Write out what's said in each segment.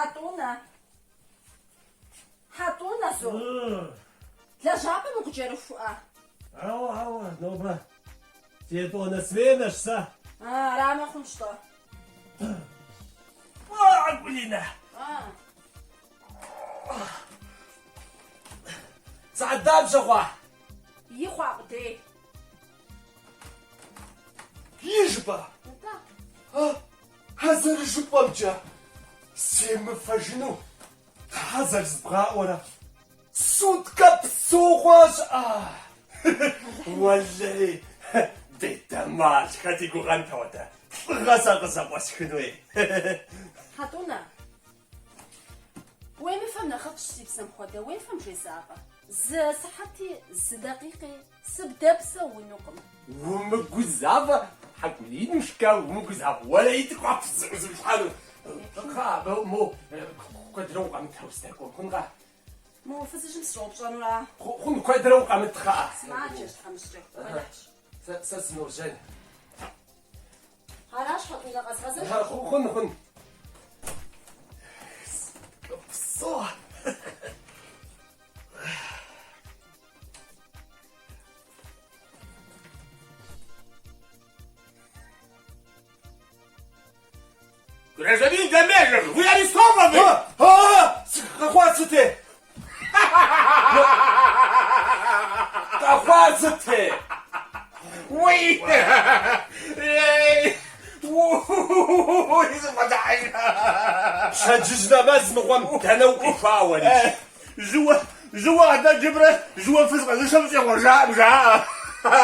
Хьэтӏунэ. Хьэтӏунэ, зо. Лэжьапӏэм укъыкӏэрыхуӏэ. Хьэуэ, хьэуэ, нобэ си етӏуанэ сменэщ сэ. Арамэ хъунщ-тӏэ. Акулинэ. Сыхьэт дапщэ хъуа? И хъуа къудей. И жыпӏа? Нтӏэ. А зэрыжыпӏэмкӏэ, семыфэжыну тхьэ зэрызбгъаӏуэрэ суткэ псо хъуащ. А, уэлэхьи, бетэмал, хэт и гугъэнт ауэдэ лӏыгъэ сэ къызэкъуэсхынуи. Хьэтӏунэ, уемыфэм нэхъыфӏщ, си псэм хуэдэ, уефэм жесӏакъэ. Зы сыхьэти, зы дакъикъи Сыбдэпсэунукъым. Умыгузавэ, Хьэкӏулинушкэ, умыгузавэ. Уэлэхьи, тӏыкӏуэпс зыӏузмылъхьэну. Кхъа, мо куэдрэ укъэмыт сыдэкӏуэм, хъункъэ? Мо фызыжьым сыщӏэупщӏэнура? Хъун, куэдрэ укъэмыт, кхъа. Сымаджэщ, тхьэмыщкӏэ, бэлыхьщ. Сэ сыножьэн. Аращ Хьэтӏунэ къэзгъэзэж. Хъун, хъун. Псо. Гражданин Дамежев, вы арестованы! А, къэхъуар сыт? Къэхъуар сыт? Уи! Ей! Уи, сыфӏэдыхьэж! Пщэдджыжь нэмэз мыгъуэм дэнэ укъихуа уэри? Жьыуэ, жьыуэ къэтэджымрэ жьыуэ фыз къэзышэм щӏегъуэжаӏым, жаӏэ.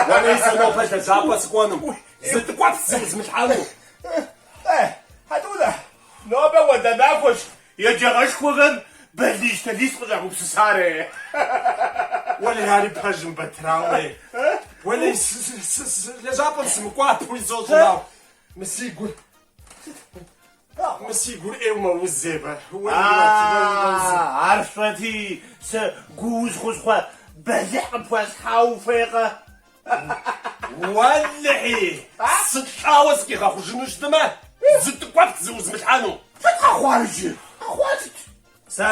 Уэлэхьи, сэ нобэ лэжьапӏэ сыкӏуэнум, зы тӏыкӏуэпс зыӏузмылъхьэну. Хьэтӏунэ, нобэ уэдэ махуэщ еджагъэшхуэхэм больничнэ лист къыщӏагупсысар. Уэлэхьи, ари пэжым, Батырауэ. Уэлэхьи, лэжьапӏэм сымыкӏуапэуи сощӏ, мы си гур. Мы си гур ӏейуэ мэуз, ебэ. Ар сщӏэти, сэ гууз хущхъуэ бэлыхь къыпхуэсхьауэ ухуейкъэ? Уэлэхьи, сылӏауэ сыкъигъэхъужыну щытмэ, зы тӏыкӏуэпс зыӏузмылъхьэну. Сыт къэхъуар иджы? Къэхъуар сыт? Сэ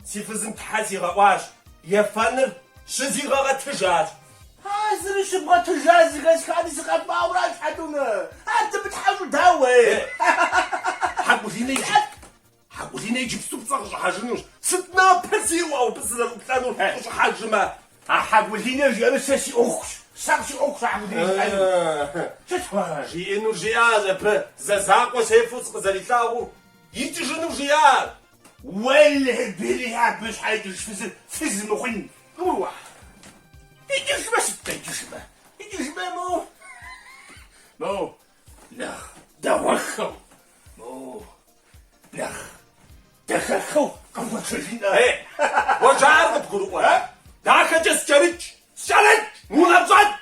си фызым тхьэ сигъэӏуащ, ефэныр щызигъэгъэтыжащ. А зэрыщыбгъэтыжа зэхэсхати сыкъэкӏуауращ, Хьэтӏунэ. Ар дымытхьэщӏу дауэ? Хьэкӏулинэ иджы Хьэкӏулинэ иджыпсту пцӏэ къыщӏыхьэжынущ. Сыт напэ сиӏэу абы сызэрыӏуплъэнур къыщӏыхьэжмэ? А Хьэкӏулинэ жиӏэнур сэ си ӏуэхущ. Сэ си ӏуэхущ а Хьэкӏулинэ жиӏэнур. Сыт? Жиӏэнур жиӏащ абы, зэ закъуэ сефэу сыкъызэрилъагъуу икӏыжыну жиӏар. Уэлэхьи, билэхьи, абы щхьэ икӏыж фызыр фыз мыхъун. Къыгурыӏуа? Икӏыжмэ сыт икӏыжмэ? Икӏыжмэ мо? Мо нэхъ дэгъуэххэу, мо нэхъ дахэххэу къыхуэтшэжынӏэ. Ей, уэ жаӏэр къыбгурыӏуэрэ? Дахэкӏэ скӏэрыкӏ, скӏэрыкӏ, унэпщӏэкӏ!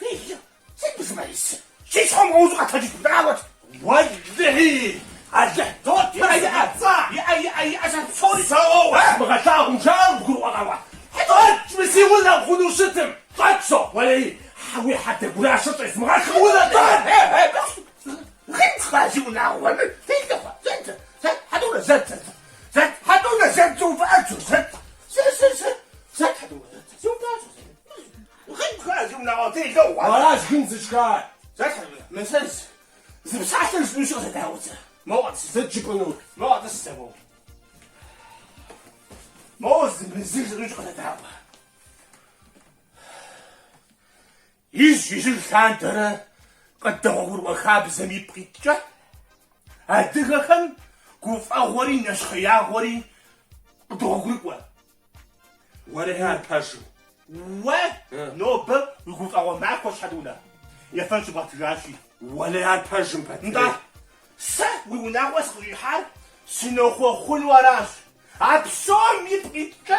Ей, сыт бжымэрис? Си щхьэм къэузу къэтэджыт, дауэт? Уэлэхьи, Алыхь дот Иӏэ, иӏэ, иӏэ, иӏэ, иӏэ, сэ псори Сэ уэ укъэзмыгъэлъагъум жаӏэр къыбгурыӏуэкъэ? Щӏэкӏ мы си унэм хъуну щытым! Щӏэкӏ со! Уэлэхьи, уи хьэдэ гурашэ щӏезмыгъэхым унэ щӏэкӏ! Гынхъа си унагъуэр, филъыхъуэ, зэт, зэт, Хьэтӏунэ, зэт, зэт, зэт, Хьэтӏунэ, зэт, зыувыӏэт, зэт, зэ, зэ, зэ, зэт, Хьэтӏунэ, зэт, зыувыӏэт, Гынхъа си унагъуэ филъыхъуэ. Аращ гын зышхар. Зэт, Хьэтӏунэ, мы сэ зы псалъэ жысӏэнущи къызэдаӏуэт зэ. Моуэ къэтӏыс. Сыт жыпӏэнур? Моуэ къэтӏыс зэ, моуэ. Моуэ зы зы жысӏэнущи къызэдаӏуэ. Ижь-ижьыж лъандэрэ къыддэгъуэгурыкӏуэ хабзэм ипкъ иткӏэ, адыгэхэм гуфӏэгъуэри нэщхъеягъуэри къыдогъуэгурыкӏуэ. Уэлэхьи, ар пэжым. Уэ нобэ уи гуфӏэгъуэ махуэщ, Хьэтӏунэ. Ефэн щыбгъэтыжащи. Уэлэхьи, ар пэжым, Батырей. Нтӏэ, сэ уи унагъуэ сыкъыщӏихьар сынохъуэхъуну аращ. А псом ипкъ иткӏэ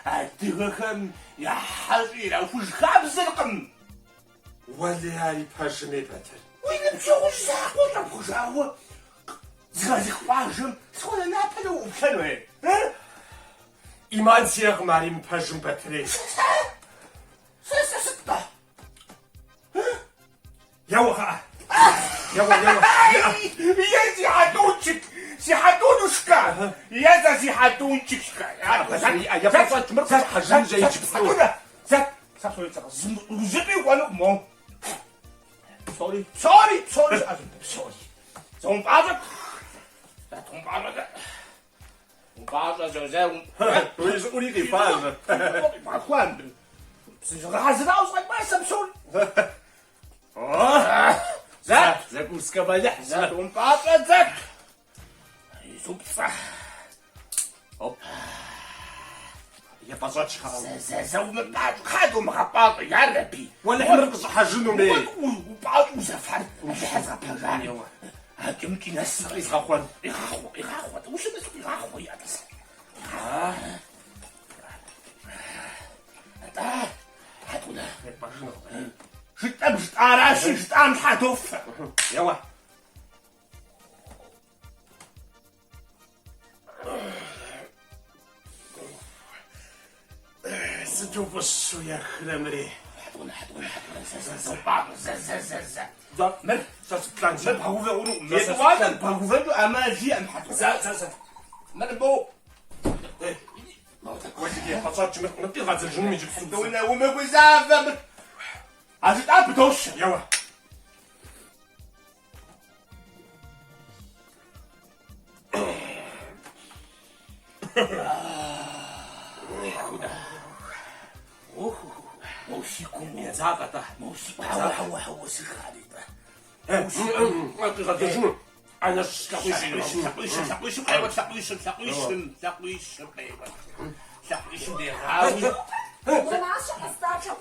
адыгэхэм я хьэщӏи ирахуж хабзэркъым. Уэлэхьи, ари пэжым, ей, Батыр. Уи ныбжьэгъужь закъуэр щӏэпхъуэжауэ зэхэзых къуажэм сыт хуэдэ напэкӏэ уӏуплъэну, ей? Иман сиӏэкъым ари мыпэжым, Батырей. Сэ, сэ, сэ сыт-тӏэ? Еуэ, кхъыӏэ. Еуэ, еуэ. Е, си хьэтӏунчик, си хьэтӏунчик. Е сэ си хьэтӏунчышхэ. Епӏэщӏэкӏ, мыр къыщӏыхьэжынущ иджыпсту. Хьэтӏунэ, зэ, сэ псори цӏыкӏу, зыпӏи кӏуэнукъым, мо. Псори, псори, псори щыӏэщ мыбы, псори. Зэ умыпӏащӏэ, зэ умыпӏащӏэ, зэ. Умыпӏащӏэ, зэ, зэ, Уи щӏыӏури къифащ. Къибгъэхуа мыбы. Зызгъэхьэзырауэ щӏэкӏуа сэ псори. Зэ, Закускэ бэлыхь, зэ, умыпӏащӏэ, зэ. Изупцӏэ. Оп. Епӏэщӏэкӏ, хьэуэ. Зэ, зэ, зэ, умыпӏащӏэ, кхъа думыгъэпӏащӏэ, ярэби. Уэлэхьи, мыр къыщӏыхьэжынуми. Упӏащӏэу узэфар, Алыхьыр згъэпэжа. Акӏымкӏи нэс. Къизгъэхъуэн. Къигъахъуэ, къигъахъуэ, ущымысу къигъахъуэ, ятӏысэ. Атӏэ, Хьэтӏунэ. Жытӏэм жытӏаращи, жытӏам щхьа дофэ. Еуэ. Сыту фӏыщу ехрэ мыри. Хьэтӏунэ, Хьэтӏунэ, Хьэтӏунэ, зэ, зэ, зэ, упӏащӏэ, зэ, зэ, зэ, зэ. Зэ, Мыр, сэ сыплӏэнщ. мыр бгъэгувэ хъунукъым. Зэ, сэ Етӏуанэр бгъэгувэну ӏэмал иӏэм, Хьэтӏунэ. Зэ, зэ, зэ. Мыр моу. Уэлэхьи, епӏэщӏэкӏ, мыр мыр къигъэзэжынум иджыпсту. Хьэтӏунэ, умыгузавэ мыр. А жытӏам пыдощэ. Еуэ. Едзакъэ-тӏэ. Хьэуэ, хьэуэ, хьэуэ, сышхари-тӏэ. Къигъэзэжыну. Ӏэнэщӏ лъакъуищ Лъакъуищым, лъакъуищым, лъакъуищым къеуэт, лъакъуищым, лъакъуищым, лъакъуищым къеуэт. Лъакъуищым дегъауи. Унафэ къэстатэкъым.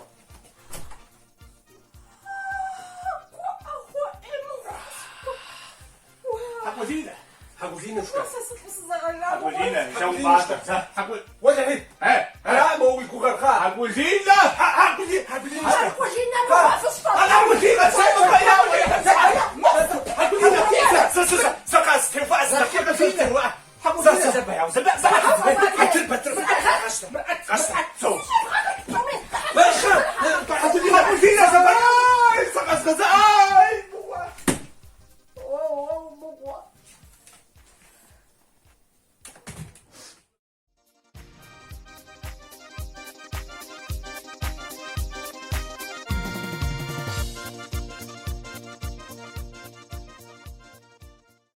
Хьэкъулинэ, Хьэкъулинушкэ. Сэ сыт сызэгъэжа? Хьэкъулинэ, зэ умыпӏащӏэ, зэ, Хьэкъу- Уэлэхьи, ара мо уи гугъэр, хъа? Хьэкъулинэ! Хьэкъули, Хьэкъулинушкэ. Хьэкъулинэ, мыгъуэфыщ фэ. Хьэкъулинэ, сэ мыгъуэ, сэ, Хьэкъулинэ, сэ, сэ, сэ, сэ къастеувыӏэ, сэ, Хьэкъулинэ, сэ, сэ, зэ, зэ, Батыр, Батыр, къащтэ, къащтэ.